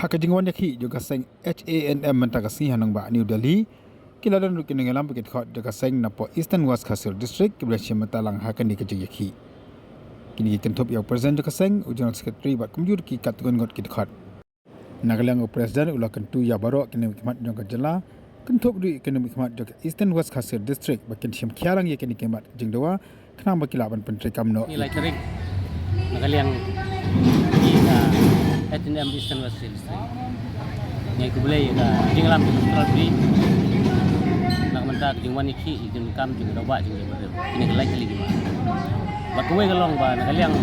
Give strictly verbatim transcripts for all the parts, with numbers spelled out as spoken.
Ha ka jingwan ïakhih jong ka seng H A N M mynta ka sngi ha nongbah New Delhi, ki la don ruh ki nongïalam bad ki dkhot jong ka seng napoh Eastern West Khasi Hills District kiba la shim bynta lang ha kane ka jingïakhih. Kine ki kynthup ïa u President jong ka seng, u General Secretary bad kumjuh ki katto katne ngut ki dkhot. Na ka liang u President u la kyntu ïa baroh ki nongmihkhmat jong ka jylla, kynthup ruh ïa ki nongmihkhmat jong ka Eastern West Khasi Hills District ba kin shim khia lang ïa kine ki mat jingdawa khnang ba ki lah ban pyntreikam noh. Ngi lai tarik na ka liang ki ka H A N M Eastern West Hills District. Ngi ai khublei ïa ka jingïalam jong ka Central Bri na ka bynta ka jingwan ïakhih ïa ki kam jong ka daw bah jong ka briew. Kine ki lai tylli ki mat. Bad kawei ka long ba na ka liang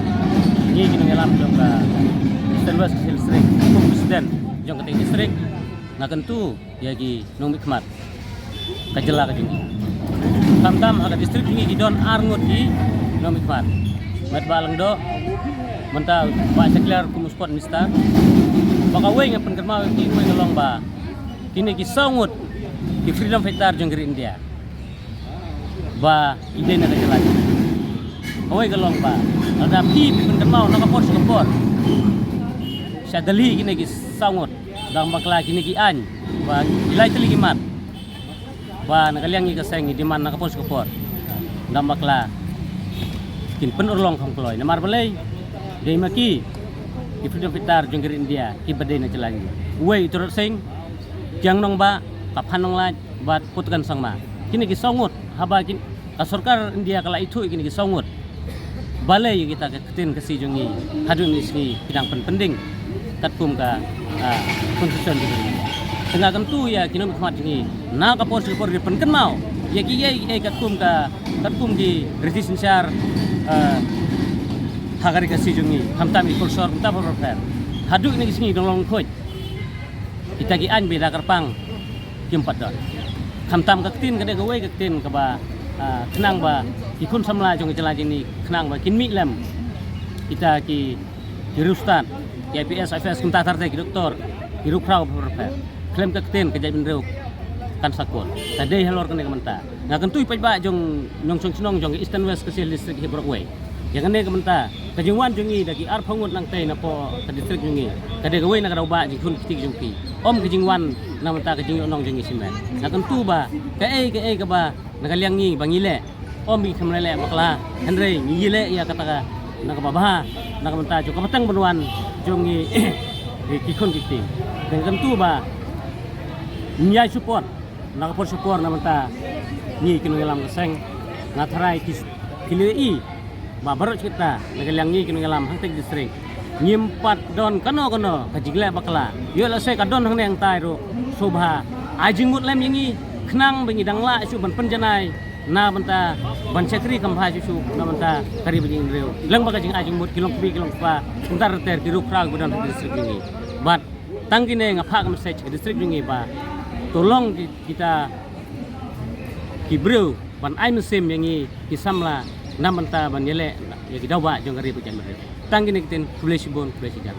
ngi ki nongïalam jong ka Eastern West Hills District, kum President jong ka District, nga kyntu ïa ki nongmihkhmat ka jylla ka jong ngi. Khamtam ha ka district jong ngi ki don ar ngut ki nongmihkhmat. Met Bah Lyngdoh, mynta Bah Shakliar kum u Sport Minister. Ba kawei nga pynkynmaw ïa ki, kawei ka long ba kine ki saw ngut ki freedom fighter jong ka ri India ba ki dei na ka jylla jong ngi. Kawei ka long ba lada phi phi pynkynmaw na ka por sha ka por, sha Delhi kine ki saw ngut, dang bakla kine ki aiñ ba ki lai tylli ki mat ba na ka liang ngi ka seng ngi demand na ka por sha ka por, dang bakla kin pynurlong kham kloi. Namar balei? Dei ma ki ki freedom fighter jong ka ri India kiba dei na jylla jong ngi. Uwei u Tirot Sing, Kiang Nangbah, ka Phan Nonglait bad Putkan Sangma. Kine ki saw ngut, haba kin, ka sorkar India ka la ithuh ïa kine ki saw ngut. Balei ïa kita ka ktien Khasi jong ngi haduh mynne sngi ki dang pynpynding katkum ka, ah, constitution jong ngi. Te nga kyntu ïa ki nongmihkhmat jong ngi na ka por sha ka por ri pynkynmaw ïa ki, ïa, ïa katkum ka, katkum ki riti synshar, ah, ha ka ri Khasi jong ngi, khamtam ki culture, khamtam bapher bapher. Haduh mynne sngi dang long khuid. Kita ki aiñ ba da kyrpang kim pat don. Khamtam ka ktien ka dei kawei ka ktien kaba, ah, khnang ba ki khun samla jong ka jylla jong ngi khnang ba kin mih lem. Kita ki, ki riewstad, ki I P S, I F S, kumta ter ter ki doktor, ki riewkhraw bapher bapher. Khlem ka ktien ka jaitbynriew kan sa kut. Ka dei halor kane ka bynta. Nga kyntu ïa paidbah jong nongshong shnong jong ka Eastern West Khasi Hills District hi baroh kawei. Ïa kane ka bynta ka jingwan jong ngi da ki arphew ngut nangtei napoh ka district jong ngi ka dei kawei na ka daw bah jingkhun kti jong ki. Ym ka jingwan na ka bynta ka jingïohnong jong ngi shimet. Nga kyntu ba kaei kaei kaba na ka liang ngi ba ngi leh, ym ngi khlem leh bakla, hynrei ngi leh ïa kata ka na kaba bha na ka bynta jong ka pateng ban wan jong ngi ki khun ki kti. Nga kyntu ba ngi ïa support na ka por sha ka por na ka bynta ngi ki nongïalam ka seng. Nga tharai ki, ki leh i ba baroh shi katta na ka liang ngi ki nongïalam hangtei ka district ngim pat don kano kano ka jingleh bakla. Ïoh lehse ka don hangne hangtai ruh, sngewbha ai jingmut lem ïa ngi khnang ba ngi dang lah shuh ban pynjanai na ka bynta ban shakri kham bha shuh shuh na ka bynta ka ri bad ka jingriew. Lem bad ka jingai jingmut ki long kmie ki long kpa, kumta ter ter ki riewkhraw kiba don ha ka district jong ngi. Bad tang kine nga phah ka message ha ka district jong ngi ba to long ki, kita ki briew ban ai mynsiem ïa ngi ki samla na ka bynta ban ïaleh ïa ki daw bah jong ka ri bad ka jaitbynriew. Tang kine ki ktien, khublei shibun, khublei shihajar.